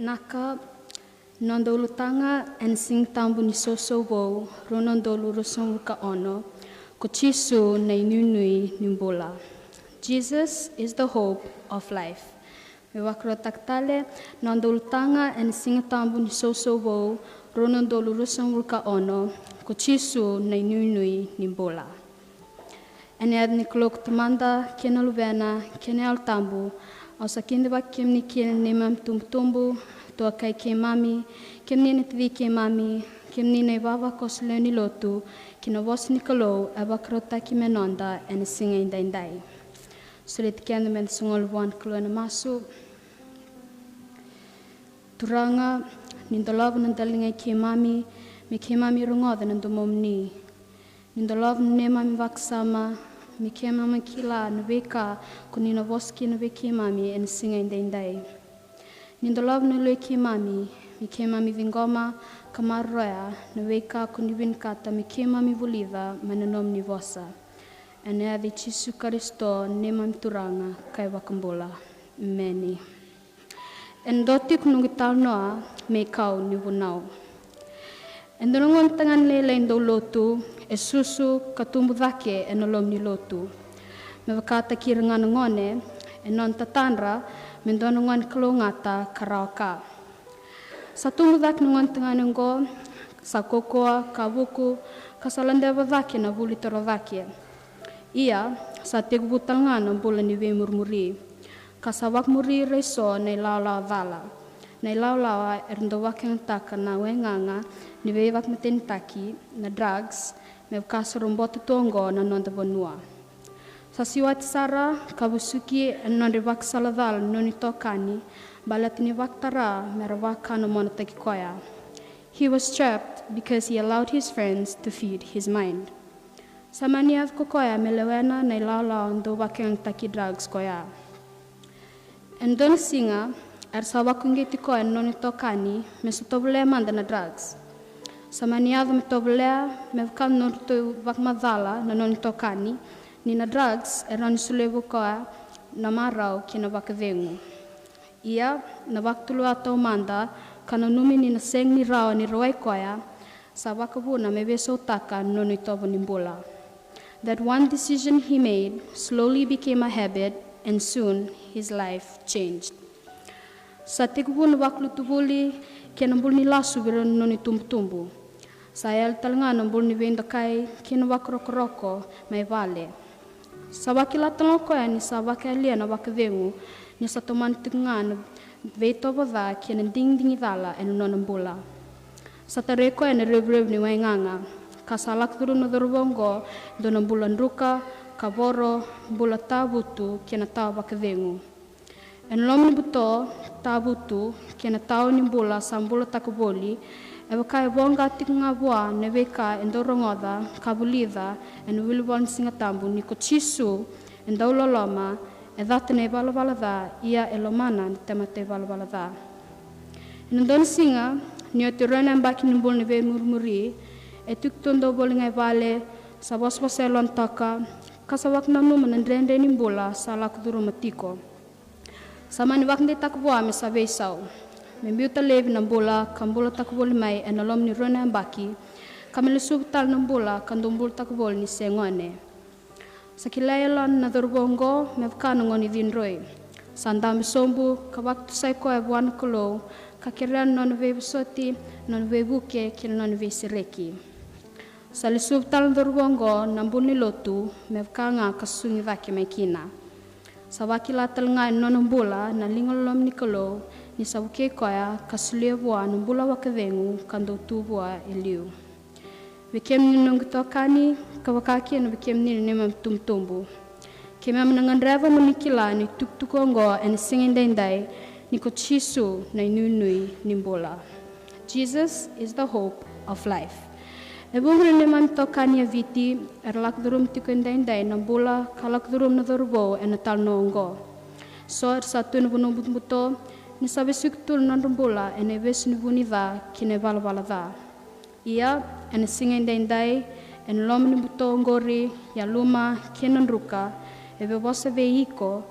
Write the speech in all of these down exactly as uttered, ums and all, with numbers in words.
Vinaka. Noda ulutaga ena Siga Tabu ni Sousou Vou, rua na udolu ruasagavulu ka ono. Ko Jisu na inuinui ni bula. Jesus is the hope of life. Me vakarautaka tale, noda ulutaga ena Siga Tabu ni Sousou Vou, rua na udolu ruasagavulu ka ono. Ko Jisu na inuinui ni bula. Ena yaca ni Kalou ko Tamada, kei na Luvena, kei na Yalo Tabu, au sa kidavaki kemuni kina na neimami tubutubu, tuakai keimami, kemuni na taci keimami, kemuni na ivavakoso lewe ni lotu, ki na vosa ni Kalou e vakarautaki me noda ena siga edaidai. Solia tiko keda meda sogolo vua na Kalou ena masu. Turaga, ni dolava na daligai keimami, me keimami rogoca na domomuni. Ni dolava na neimami vakasama, me keimami kila na veika ko ni na vosa kina vei keimami ena siga edaidai. Ni dolava na loi keimami, me keimami ciqoma ka maroroya na veika ko ni vinakata me keimami vulica mai na nomuni vosa. Ena yaca i Jisu Karisito, neimami Turaga ka iVakabula. Emeni. Ena dua tiko noqu italanoa me ikau ni vunau. E dua na gone tagane lailai dau lotu, e susu ka tubu cake ena loma ni lotu. Me vakataki ira ga na gone, e nona tatadra me dua na gone kalougata ka rawa ka. Sa tubu cake na gone tagane oqo, sa kaukaua ka vuku, ka sa ladeva cake na vuli toro cake. Ia, sa tekivu tale ga na bula ni veimurimuri. Ka sa vakamuri ira eso na ilawalawa cala. Na ilawalawa era dau vakayagataka na waigaga ni veivakamatenitaki, na drugs, me vaka sa robota tu oqo na noda vanua. Sa siwati sara ka vesuki ena nodra ivakasala cala na nona itokani, baleta ni vakatara mera vakanamonataki koya. He was trapped because he allowed his friends to feed his mind. Sa mani yaco ko koya me lewena na ilawalawa dau vakayagataki drugs koya. Ena dua na siga, era sa vakauqeti koya na nona itokani me sa tovolea mada na drugs. Sa mani yaco me tovolea me vaka na nodratou vakamacala na nona itokani, ni na drugs e rawa ni solia vei koya na marau kei na vakacegu. Ia, na vakatulewa taumada, ka nanumi ni na sega ni rawa ni rawai koya, sa vakavuna me veisautaka na nona itovo ni bula. That one decision he made slowly became a habit, and soon his life changed. Sa tekivu na vakalutu vuli kei na bula ni lasu vei rau na nona itubutubu. Sa yali tale ga na bula ni veidokai kei na vakarokoroko mai vale. Sa vakila tale ga o koya ni sa vakayalia na vakacegu, ni sa tomana tiko ga na veitovo ca kei na digidigi cala ena nona bula. Sa tarai koya na revurevu ni waigaga, ka sa lako curuma na cauravou oqo e dua na bula druka, kavoro, bula tavutu kei na tawa vakacegu. Ena loma ni buto, tavutu kei na tawa ni bula sa bulataka voli, e vaka e voqa tiko ga vua na veika e dau rogoca ka vulica ena wilivola ni Siga Tabu, ni ko Jisu e dau loloma, e cata na ivalavala ca, ia e lomana na tamata ivalavala ca. Ena dua na siga, ni oti e rua na yabaki ni bula ni veimurimuri, e tiko tu e dua voli ga e vale, sa vosavosa yalona toka, ka sa vakananuma na dredre ni bula sa lako curuma tiko. Sa mani vakadeitaka vua me sa veisau, me biuta laivi na bula ka bulataka voli mai ena loma ni rua na yabaki, ka me lesuva tale na bula ka dau bulataka voli ni se gone. Sa kilai yalona na cauravou oqo me vaka na gone cidroi. Sa dabe sobu ka vakatusai koya vua na Kalou, ka kerea na nona veivosoti, na nona veivuke kei na nona veisereki. Sa lesuva tale na cauravou oqo na bula ni lotu, me vaka ga ka susugi cake mai kina. Sa vakila tale ga ena nona bula na liga loloma ni Kalou, ni sa vukei koya ka solia vua na bula vakacegu ka dau tu vua e liu. Vei kemuni na noqu itokani, ka vaka kina vei kemuni na neimami itubutubu. Keimami na gadreva mo ni kila na itukutuku oqo ena siga edaidai, ni ko Jisu na inuinui ni bula. Jesus is the hope of life. E vuqa na neimami itokani e Viti era lako curuma tiko edaidai na bula ka lako curuma na cauravou ena talanoa oqo. So era sa tu ena vanua butobuto, ni sa vesuki tu na nodra bula ena ivesu ni vu ni ca kei na ivalavala ca. Ia, ena siga edaidai, ena loma ni buto oqori, yaluma kei na druka, e veivosa vei iko,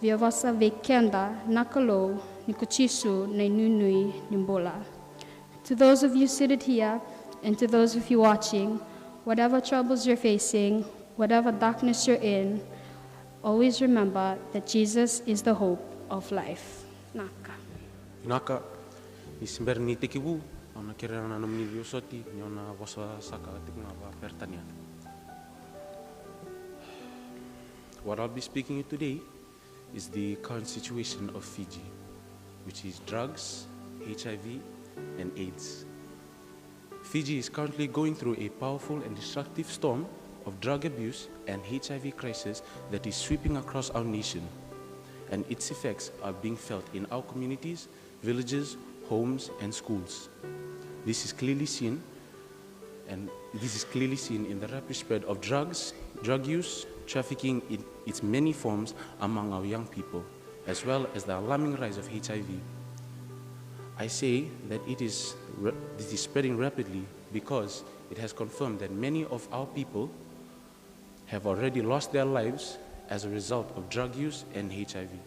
Via vosa vei keda na Kalou ni ko Jisu na inuinui ni bula. To those of you seated here and to those of you watching, whatever troubles you're facing, whatever darkness you're in, always remember that Jesus is the hope of life. Naka. Vinaka, ni se bera ni tekivu, au na kerea na nomuni veivosoti, ni au na vosa saka tiko ga vakaperitania. What I'll be speaking today is the current situation of Fiji, which is drugs, H I V, and AIDS. Fiji is currently going through a powerful and destructive storm of drug abuse and H I V crisis that is sweeping across our nation, and its effects are being felt in our communities, villages, homes, and schools. This is clearly seen, and this is clearly seen in the rapid spread of drugs, drug use, trafficking in its many forms among our young people, as well as the alarming rise of H I V. I say that it is ra-, this is spreading rapidly because it has confirmed that many of our people have already lost their lives as a result of drug use and H I V.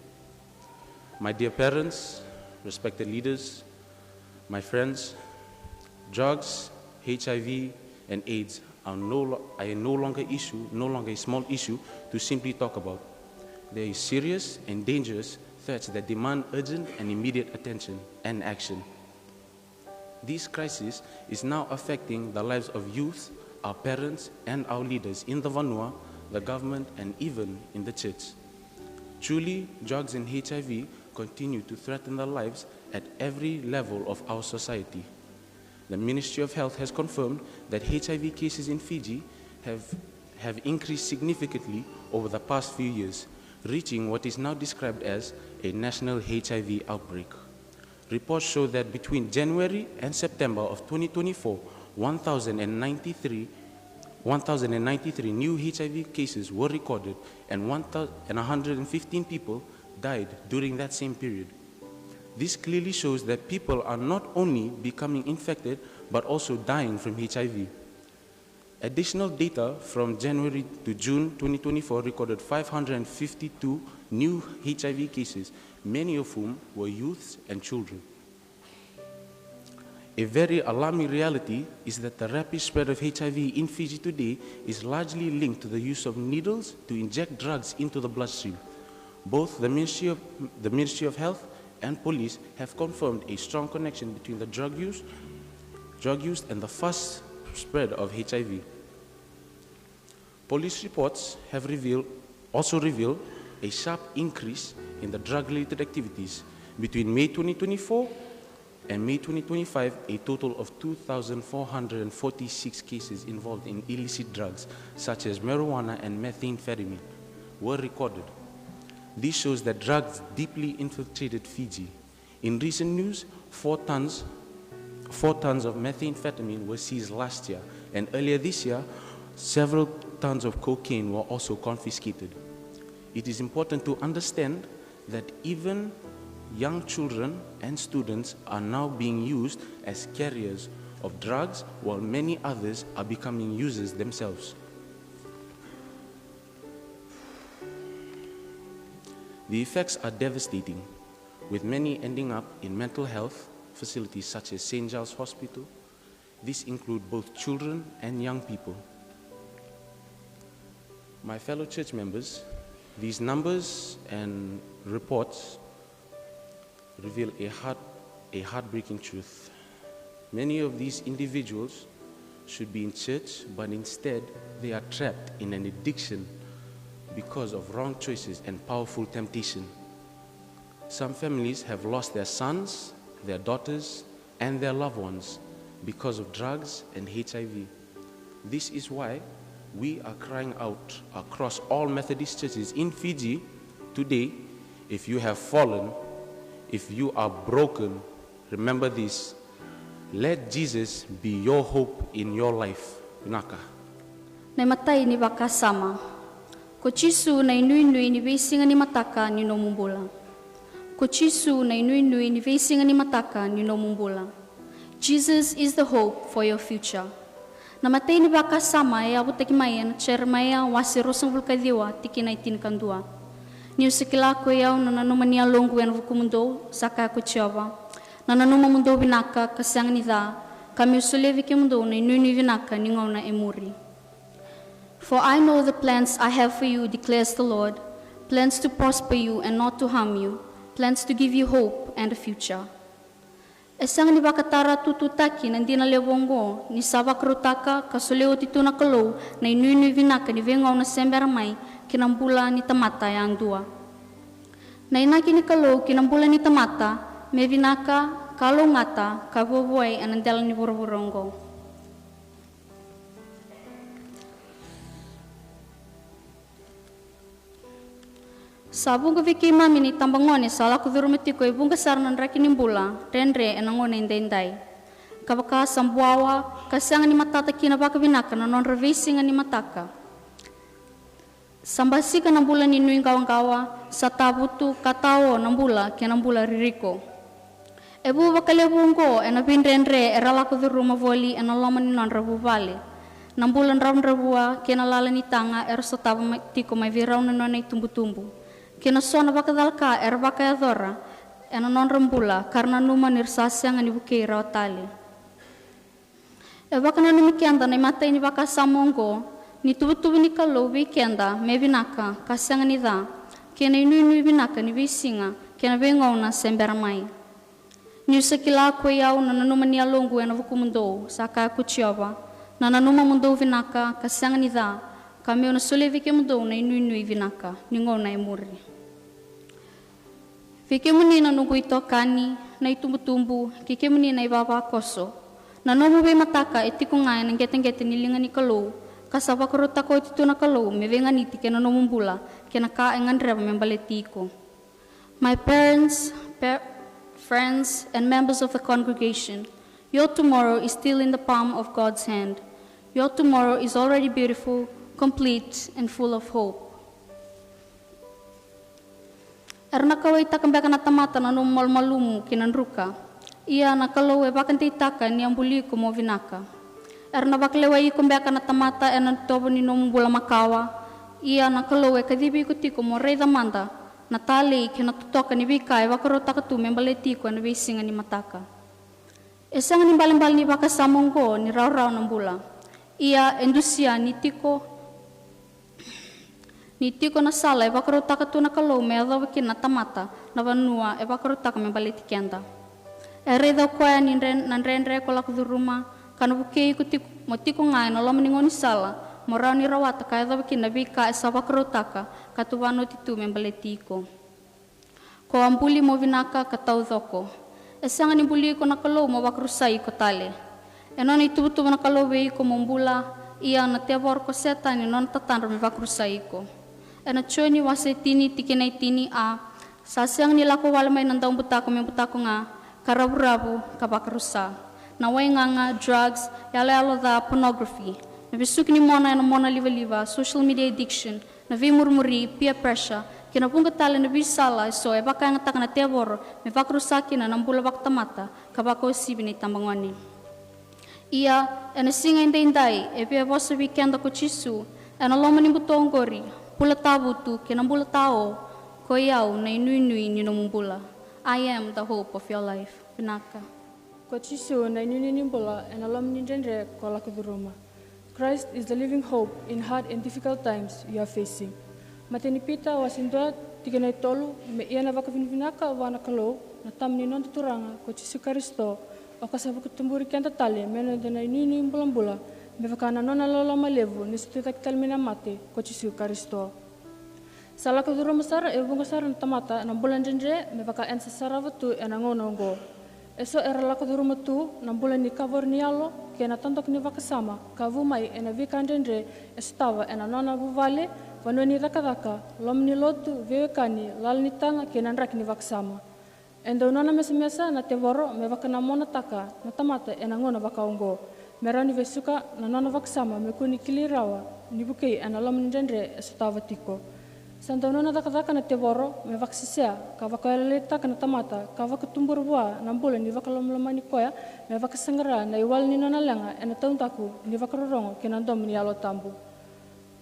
My dear parents, respected leaders, my friends, drugs, H I V, and AIDS are no lo-, are no longer issue, no longer a small issue to simply talk about. They are serious and dangerous threats that demand urgent and immediate attention and action. This crisis is now affecting the lives of youth, our parents, and our leaders in the vanua, the government, and even in the church. Truly, drugs and H I V continue to threaten the lives at every level of our society. The Ministry of Health has confirmed that H I V cases in Fiji have, have increased significantly over the past few years, reaching what is now described as a national H I V outbreak. Reports show that between January and September of twenty twenty-four, one thousand and ninety-three, one thousand and ninety-three new H I V cases were recorded and one thousand, and one hundred and fifteen people died during that same period. This clearly shows that people are not only becoming infected but also dying from H I V. Additional data from January to June twenty twenty-four recorded five hundred and fifty-two new H I V cases, many of whom were youths and children. A very alarming reality is that the rapid spread of H I V in Fiji today is largely linked to the use of needles to inject drugs into the bloodstream. Both the Ministry of, the Ministry of Health and police have confirmed a strong connection between the drug use, drug use and the fast spread of H I V. Police reports have revealed, also revealed a sharp increase in the drug-related activities. Between May twenty twenty-four and May twenty twenty-five, a total of two thousand four hundred and forty-six cases involved in illicit drugs, such as marijuana and methamphetamine, were recorded. This shows that drugs deeply infiltrated Fiji. In recent news, four tons, four tons of methamphetamine were seized last year, and earlier this year, several tons of cocaine were also confiscated. It is important to understand that even young children and students are now being used as carriers of drugs, while many others are becoming users themselves. The effects are devastating, with many ending up in mental health facilities such as Saint Giles Hospital. These include both children and young people. My fellow church members, these numbers and reports reveal a heart, a heartbreaking truth. Many of these individuals should be in church, but instead they are trapped in an addiction because of wrong choices and powerful temptation. Some families have lost their sons, their daughters, and their loved ones because of drugs and H I V. This is why we are crying out across all Methodist churches in Fiji today, if you have fallen, if you are broken, remember this. Let Jesus be your hope in your life. Vinaka. Na imatai ni vakasama. Ko Jisu na inuinui ni veisiga ni mataka ni nomu bula. Ko Jisu na inuinui ni veisiga ni mataka ni nomu bula. Jesus is the hope for your future. Na imatai ni vakasama e yavutaki mai ena Jeremaia wase ruasagavulu ka ciwa tikina e tinikadua. Niu sa kila koi au na nanuma ni yaloqu ena vukumudou, sa kaya ko Jiova, na nanuma mudou vinaka ka sega ni ca, ka meu solia vei kemudou na inuinui vinaka ni gauna e muri. For I know the plans I have for you, declares the Lord, plans to prosper you and not to harm you, plans to give you hope and a future. E sega ni vakataratututaki na dina levu oqo ni sa vakarautaka ka solia oti tu na Kalou na inuinui vinaka ni veigauna se bera mai ki na bula ni tamata yadua. Na inaki ni Kalou ki na bula ni tamata me vinaka, kalougata ka vuavuai ena dela ni vuravura oqo. Sa vuqa vei keimami na itabagone sa lako curuma tiko e vuqa sara na draki ni bula dredre ena gauna edaidai, ka vaka sa buawa ka sega ni matata kina vakavinaka na nodra veisiga ni mataka. Sa basika na bula ni nuiqawaqawa, sa tavutu ka tao na bula kei na bula ririko. E vu vakalevu oqo ena veidredre era lako curuma voli ena loma ni nodra vuvale. Na bula dravudravua kei na lala ni taga era sotava mai, tiko mai vei rau na nona itubutubu, kei na so na vakacalaka era vakayacora ena nodra bula ka ra nanuma ni ra sa sega ni vukei rawa tale. E vakananumi keda na imatai ni vakasama oqo ni tuvatuva ni Kalou vei keda me vinaka ka sega ni ca, kei na inuinui vinaka ni veisiga kei na veigauna se bera mai. Niu sa kila koi au na nanuma ni yaloqu ena vukumudou, sa kaya ko Jiova, na nanuma mudou vinaka ka sega ni ca, ka meu na solia vei kemudou na inuinui vinaka ni gauna e muri. Vei kemuni na noqu itokani, na itubutubu, kei kemuni na ivavakoso, na nomu veimataka e tiko ga ena qeteqete ni liga ni Kalou, ka sa vakarautaka oti tu na Kalou me veiganiti kei na nomu bula kei na ka e gadreva me baleti iko. My parents, pa- friends, and members of the congregation, your tomorrow is still in the palm of God's hand. Your tomorrow is already beautiful, complete, and full of hope. Era na kauwaitaka beka na tamata na nomu malumalumu ki na druka, ia na Kalou e vakadeitaka ni a buli iko mo vinaka. Era na vakalewai iko beka na tamata ena itovo ni nomu bula makawa, ia na Kalou e kacivi iko tiko mo raica mada na talei kei na totoka ni veika e vakarautaka tu me baleti iko ena veisiga ni mataka. E sega ni balebale ni vakasama oqo ni rawarawa na bula, ia e dusia ni tiko ni tiko na sala e vakarautaka tu na Kalou me yacova kina na tamata na vanua e vakarautaka me baleti keda. E raica o koya ni dre- na dredre ko lako curuma, ka na vukei iko tiko mo tiko ga ena loma ni gaunisala mo rawa ni rawata ka yacova kina na veika e sa vakarautaka ka tuvana oti tu me baleti iko. Ko a buli mo vinaka ka taucoko. E sega ni buli iko na Kalou mo vakarusai iko tale. E nona ituvatuva na Kalou vei iko mo bula, ia na tevoro ko Setani e nona tatadra me vakarusai iko. Ena Joni wase tini tikina e tini a, sa sega ni lako wale mai na daubutako me butako ga, ka ravuravu ka vakarusa. Na waigaga, drugs, yaloyalo ca, pornography, na vesuki ni mona ena mona livaliva, social media addiction, na veimurimuri, peer pressure, kei na vuqa tale na veisala eso e vakayagataka na tevoro me vakarusa kina na bula vakatamata ka vakauasivi na itabagone. Ia, ena siga edaidai, e via vosa vei keda ko Jisu ena loma ni buto oqori, bula tavutu kei na bula tao, koi au na inuinui ni nomu bula. I am the hope of your life. Vinaka. Ko Jisu na inuinui ni bula ena loma ni dredre ko lako curuma. Christ is the living hope in hard and difficult times you are facing. Matai ni Pita wase dua tikina e tolu, me ia na vakavinavinaka vua na Kalou na Tama ni noda Turaga ko Jisu Karisito, o ka sa vakatuburi keda tale me noda na inuinui bulabula, me vaka na nona loloma levu ni sa tucake tale mai na mate ko Jisu Karisito. Sa lako curuma sara e vuqa sara na tamata na bula dredre me vaka eda sa sarava tu ena gauna oqo. Eso era lako curuma tu na bula ni kavoro ni yalo kei na tadoko ni vakasama ka vu mai ena veika dredre e sotava ena nona vuvale, vanua ni cakacaka, loma ni lotu, veiwekani, lala ni taga kei na draki ni vakasama. E dau nona mesamesa na tevoro me vakanamonataka na tamata ena gauna vaka oqo, me rawa ni vesuka na nona vakasama me kua ni kilai rawa ni vukei ena loma ni dredre e sotava tiko. Sa dau nona cakacaka na tevoro me vakasesea ka vakayalolailataka na tamata ka vakatubura vua na bula ni vakalomalomani koya me vakasaqara na iwali ni nona leqa ena taudaku ni vakarorogo kei na domo ni Yalo Tabu.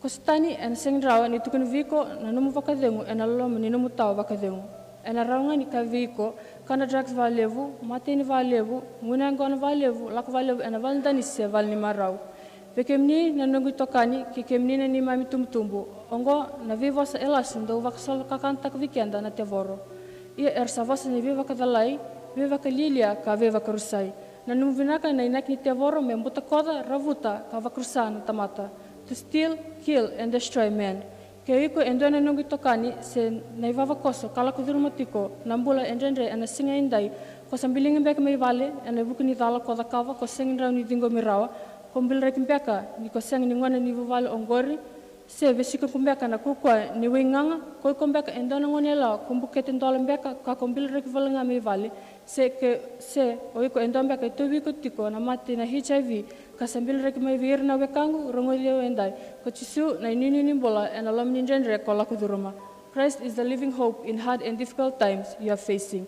Ko Satani ena sega ni rawa ni tukuna vei iko na nomu vakacegu ena loma ni nomu tawa vakacegu. Ena rawa ga ni kaya vei iko, kana drugs vakalevu, mateni vakalevu, gunu yaqona vakalevu, lako vakalevu ena vale ni danisi se vale ni marau. Vei kemuni na noqu itokani kei kemuni na neimami itubutubu, oqo na veivosa e lasu dau vakasolokakanataka vei keda na tevoro. Ia era sa vosa ni veivakacalai, veivakalialia ka veivakarusai. Nanuma vinaka na inaki ni tevoro me butakoca, ravuta ka vakarusa na tamata. To steal, kill and destroy man. Ke o iko e dua na noqu itokani se na ivavakoso ka lako curuma tiko na bula e dredre ena siga edai, ko sa biligi beka mai vale ena vuku ni cala ko cakava ko sega ni rawa ni ciqomi rawa, ko biliraki beka ni ko sega ni gone ni vuvale oqori, se vesuki iko beka na kaukauwa ni waigaga, ko iko beka e dua na goneyalewa ko bukete dola beka ka ko biliraki vale ga mai vale, se ke, se o iko e dua beka e tauvi iko tiko na mate na H I V, ka sa biliraki mai vei ira na wekaqu, rogoci au edai. Ko Jisu na inuinui ni bula ena loma ni dredre ko lako curuma. Christ is the living hope in hard and difficult times you are facing.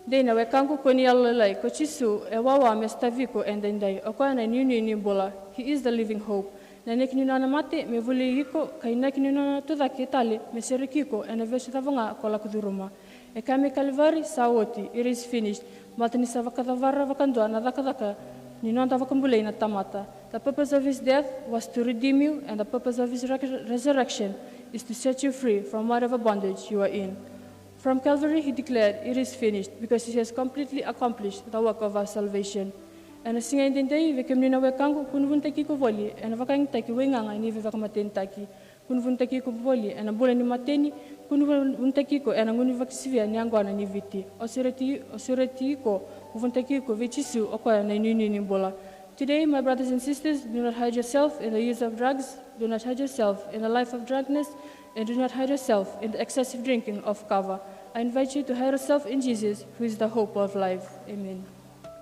Dei na wekaqu, ko ni yalolailai, ko Jisu e wawa me sotavi iko edaidai. O koya na inuinui ni bula. He is the living hope. Na inaki ni nona mate me voli iko, ka inaki ni nona tucake tale me sereki iko ena vesu cava ga ko lako curuma. E kaya mai Kalivari, sa oti, it is finished. Baleta ni sa vakacavara vakadua na cakacaka ni noda vakabulai na tamata. The purpose of his death was to redeem you, and the purpose of his rec- resurrection is to set you free from whatever bondage you are in. From Calvary, he declared, it is finished, because he has completely accomplished the work of our salvation. Ena siga edaidai, vei kemuni na wekaqu, ko ni vunitaki iko voli ena vakayagataki waigaga ni veivakamatenitaki. Ko ni vunitaki iko voli ena bula ni mateni, ko ni vunitaki iko ena gunu vakasivia ni yaqona ni Viti. Au sureti, au sureti iko, ko vunitaki iko vei Jisu, o koya na inuinui ni bula. Today, my brothers and sisters, do not hide yourself in the use of drugs, do not hide yourself in the life of drunkenness, and do not hide yourself in the excessive drinking of kava. I invite you to hide yourself in Jesus, who is the hope of life. Amen.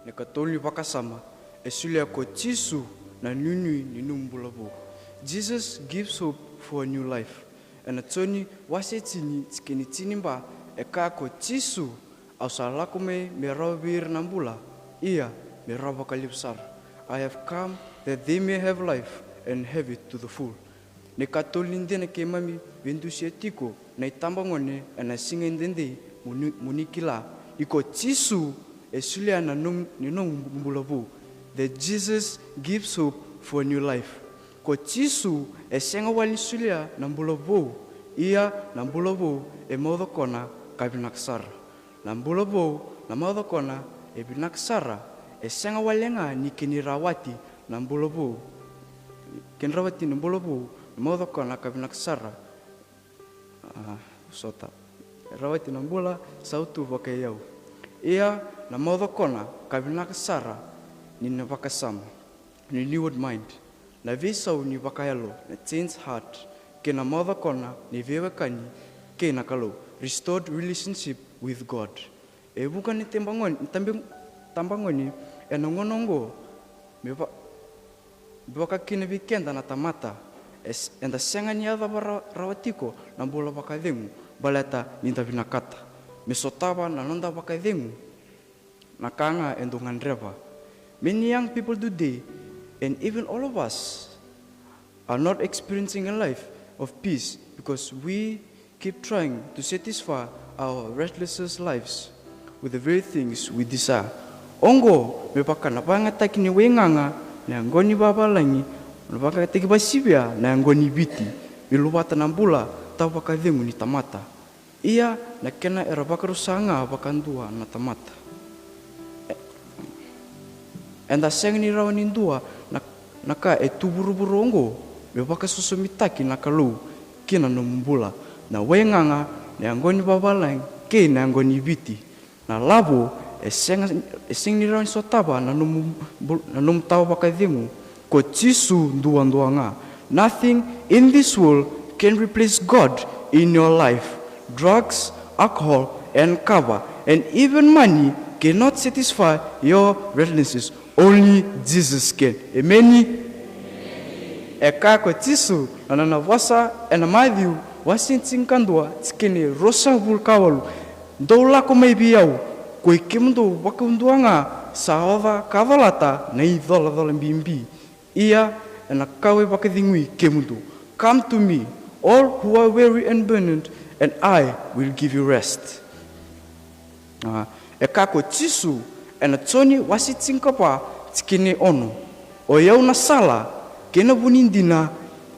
Na ikatolu ni vakasama, e solia ko Jisu na inuinui ni nomu bula vou. Jesus gives hope for a new life. Ena Joni wase tini, tikina e tini, ba e kaya ko Jisu, au sa lako mai me rawa vei ira na bula, ia me rawa vakalevu sara. I have come that they may have life and have it to the full. Na ikatolu ni dina keimami veidusia tiko na itabagone ena siga edaidai, mo ni, mo ni kila ni ko Jisu e solia na nomu, ni nomu bula vou. That Jesus gives hope for a new life. Ko Jisu e sega wale ni solia na bula vou, ia na bula vou e maucokona ka vinaka sara. Na bula vou na maucokona e vinaka sara, e sega wale ga ni kena rawati na bula vou, kena rawati na bula vou na maucokona ka vinaka sara. Ah, sota. Rawati na bula sautu vakaiyau. Ia na maucokona ka vinaka sara ni na vakasama, renewed mind, na veisau ni vakayalo, na change heart, kei na maucokona ni veiwekani kei na Kalou, restored relationship with God. E vuqa ni tabagone, tabe-, tabagone ena gauna oqo me va-, me vaka kina vei keda na tamata, e s-, eda sega ni yacova ra-, rawa tiko na bula vakacegu baleta ni da vinakata me sotava na noda vakacegu na ka ga e dau gadreva. Many young people today, and even all of us, are not experiencing a life of peace because we keep trying to satisfy our restless lives with the very things we desire. Oqo me vaka na vakayagataki ni waigaga na yaqona ni vavalagi, na vakayagataki vakasivia na yaqona ni Viti, me luvata na bula tawavakacegu ni tamata. Ia na kena era vakarusa ga vakadua na tamata. Eda sega ni rawa ni dua na, na ka e tu vuravura oqo me vakasosomitaki na Kalou ki na nomu bula, na waigaga, na yaqona ni vavalagi kei na yaqona ni Viti. Na lavo e sega, e sega ni rawa ni sotava na nomu bul-, na nomu tawa vakacegu. Ko Jisu duadua ga. Nothing in this world can replace God in your life. Drugs, alcohol, and kava, and even money cannot satisfy your restlessness. Only Jesus can. Emeni. E kaya ko Jisu na nona vosa ena Maciu wase tinikadua, tikina e ruasagavulu ka walu: Dou lako mai vei au, koi kemudou vakadua ga sa oca ka colata na icolacola bibi, ia ena kauwai vakacegui kemudou. "Come to me, all who are weary and burdened, and I will give you rest." A, e kaya ko Jisu ena Joni wase tinikava, tikina e ono, "O i au na sala, kei na vu ni dina,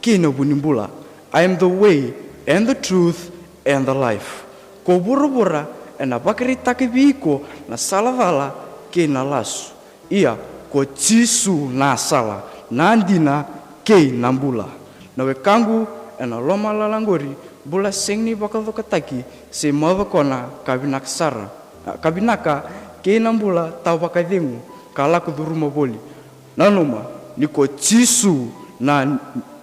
kei na vu ni bula. I am the way, and the truth, and the life." Ko vuravura ena vakaraitaka vei iko na sala cala kei na lasu. Ia, ko Jisu na sala, na dina, kei na bula. Na wekaqu ena lomalala qori, bula sega ni vakacokotaki se maucokona ka vinaka sara, ka vinaka, kei na bula tau vakacegu ka lako curuma voli. Nanuma ni ko Jisu na,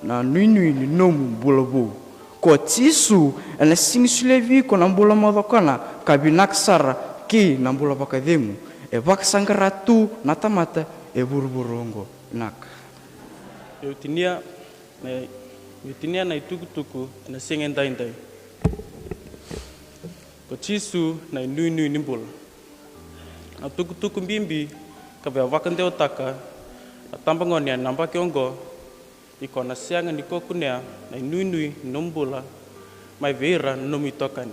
na nuinui ni nomu bula vou. Ko Jisu ena sega ni solia vei iko na bula maucokona ka vinaka sara kei na bula vakacegu e vakasaqara tu na tamata e vuravura oqo. Vinaka. Io, tinia na, io, tinia na itukutuku ena siga edaidai. Ko Jisu na inuinui ni bula. Na tukutuku bibi ka via vakadewataka na tabagone ena yabaki oqo, iko na sega ni kunea na inuinui ni nomu bula mai vei ira na nomu itokani.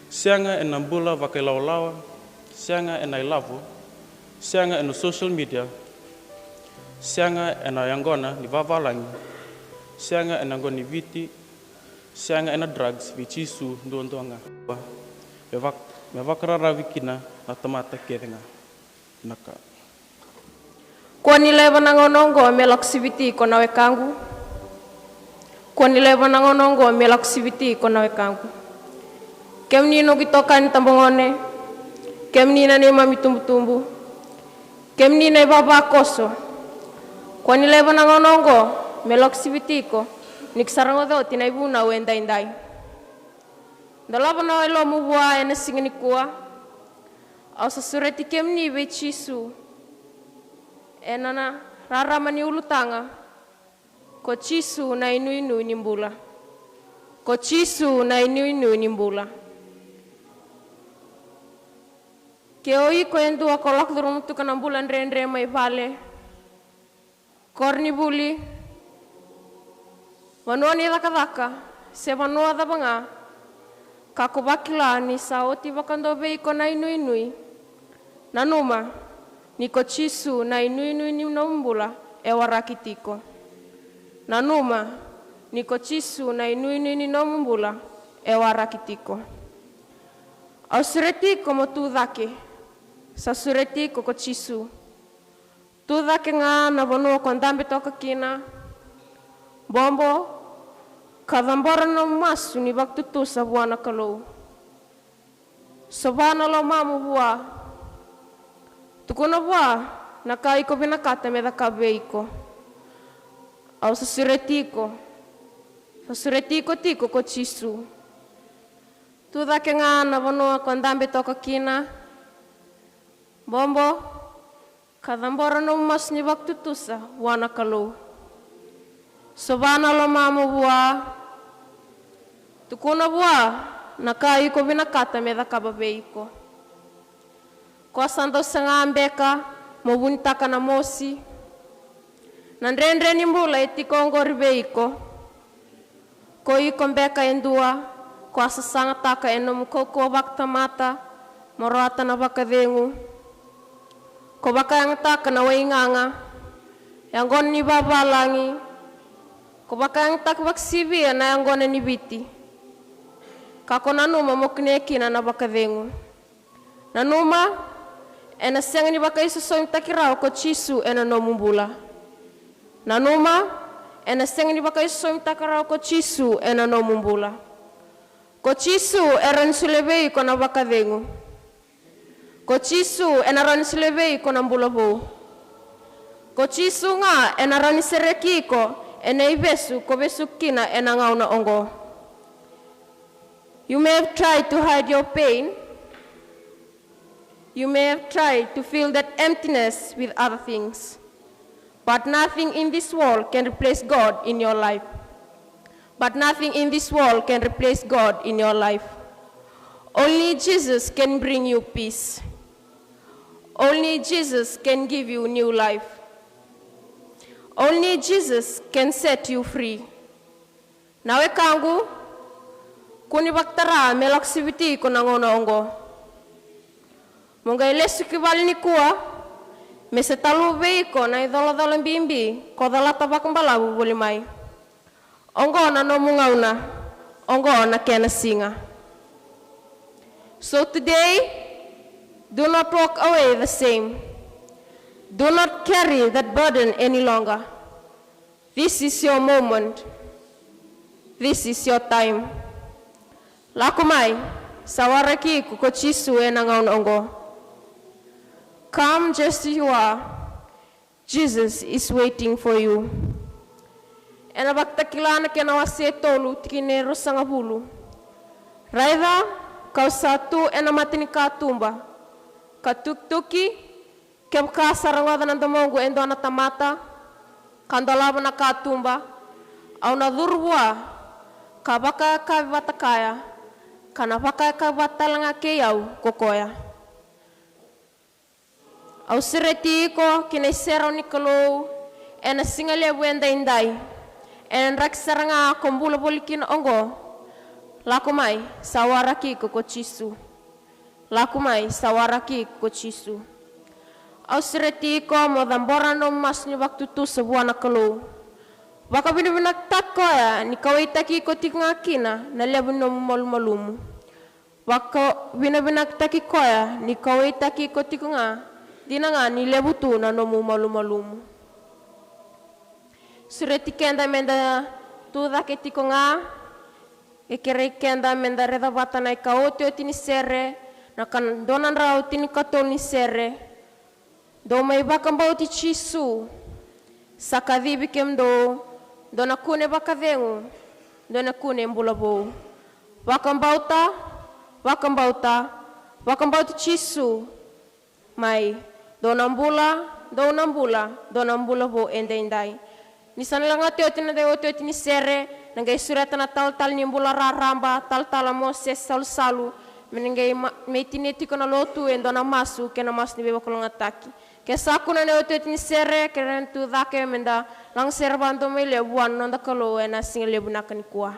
Sega ena bula vakailawalawa, sega ena ilavo, sega ena social media, sega ena yaqona ni vavalagi, sega ena yaqona ni Viti, sega ena drugs, vei Jisu duadua ga. Me vak-, me vakararavi kina na tamata kece ga. Vinaka. Kua ni laiva na gauna oqo me lako siviti iko na wekaqu. Kua ni laiva na gauna oqo me lako siviti iko na wekaqu. Kemuni noqu itokani tabagone, kemuni na neimami tubutubu, kemuni na ivavakoso. Kua ni laiva na gauna oqo me lako siviti iko, ni ko sa rogoca oti na ivunau edaidai. Dolava na yalomu vua ena siga nikua. Au sa sureti kemuni vei Jisu ena nona rarama ni ulutaga. Ko Jisu na inuinui ni bula. Ko Jisu na inuinui ni bula. Ke o iko e dua ko lako curuma tu ga na bula dredre mai vale, koronivuli, vanua ni cakacaka, se vanua cava ga, ka ko vakila ni sa oti vakadua vei iko na inuinui, nanuma ni ko Jisu na inuinui ni nomu bula e waraki tiko. Nanuma ni ko Jisu na inuinui ni nomu bula e waraki tiko. Au sureti iko mo tu cake. Sa sureti iko ko Jisu. Tu cake ga na vanua ko dabe toka kina. Bobo, ka cabora na nomu masu ni vakatutusa vua na Kalou. Sova na lomamu vua. Tukuna vua na ka iko vinakata me cakava vei iko. Au sa sureti iko. Sa sureti iko tiko ko Jisu. Tu cake ga na vanua ko dabe toka kina. Bobo, ka cabora nomu masu ni vakatutusa vua na Kalou. Sova na lomamu vua. Tukuna vua na ka iko vinakata me cakava vei iko. Ko sa dau saga beka mo vunitaka na mosi? Na dredre ni bula e tiko oqori vei iko. Ko iko beka e dua ko a sasagataka e nomu kaukauwa vakatamata mo rawata na vakacegu. Ko vakayagataka na waigaga, yaqona ni vavalagi. Ko vakayagataka vakasivia na yaqona ni Viti. Ka ko nanuma mo kunea kina na vakacegu. Nanuma, ena sega ni vakaisosomitaki rawa ko Jisu ena nomu bula. Nanuma, ena sega ni vakaisosomitaki rawa ko Jisu ena nomu bula. Ko Jisu e rawa ni solia vei iko na vakacegu. Ko Jisu ena rawa ni solia vei iko na bula vou. Ko Jisu ga ena rawa ni sereki iko ena ivesu ko vesu kina ena gauna oqo. You may have tried to hide your pain. You may have tried to fill that emptiness with other things. But nothing in this world can replace God in your life. But nothing in this world can replace God in your life. Only Jesus can bring you peace. Only Jesus can give you new life. Only Jesus can set you free. Na wekaqu, kua ni vakatara me lako siviti iko na gauna oqo. Mo qai lesu ki vale nikua, me se taluva vei iko na icolacola bibi ko colata vakabalavu voli mai. Oqo na nomu gauna, oqo na kena siga. So today, do not walk away the same. Do not carry that burden any longer. This is your moment. This is your time. Lako mai, sa waraki iko ko Jisu ena gauna oqo. Come just as you are. Jesus is waiting for you. Ena Vakatakila na kena wase tolu tikina e ruasagavulu. Raica, kau sa tu ena mata ni katuba, ka tukituki, kevaka sa rogoca na domoqu e dua na tamata, ka dolava na katuba, au na curu vua, ka vakayakavi vata kaya, ka na vakayakavi vata talega kei au ko koya. Au sureti iko ki na iserau ni Kalou ena siga levu edaidai, ena draki sara ga ko bula voli kina oqo. Lako mai, sa waraki iko ko Jisu. Lako mai, sa waraki iko ko Jisu. Au sureti iko mo cabora na nomu masu ni vakatutusa vua na Kalou. Vakavinavinakataki koya ni kauwaitaki iko tiko ga kina na levu ni nomu malumalumu. Vakavinavinakataki koya ni kauwaitaki iko tiko ga, dina ga ni levu tu na nomu malumalumu. Sureti keda meda tu cake tiko ga, e kerei keda meda raica vata na ikaotioti ni sere, na ka dua na drau tinikatolu ni sere. Dou mai vakabauti Jisu, sa kacivi kemudou, dou na kune vakacegu, dou na kune bula vou. Vakabauta, vakabauta, vakabauti Jisu, mai, dou na bula, dou na bula, dou na bula vou edaidai. Ni sa na lagati oti na iotioti ni sere, na qai sureta na talatala ni bula raraba, talatala Mosese Salusalu, me na qai ma-, me tinia tiko na lotu e dua na masu, kei na masu ni veivakalougatataki. Ke sa kuna na iotioti ni sere, ke na tu cake, meda lagasere vakadomoilevu vua na noda Kalou ena siga levu vinaka nikua.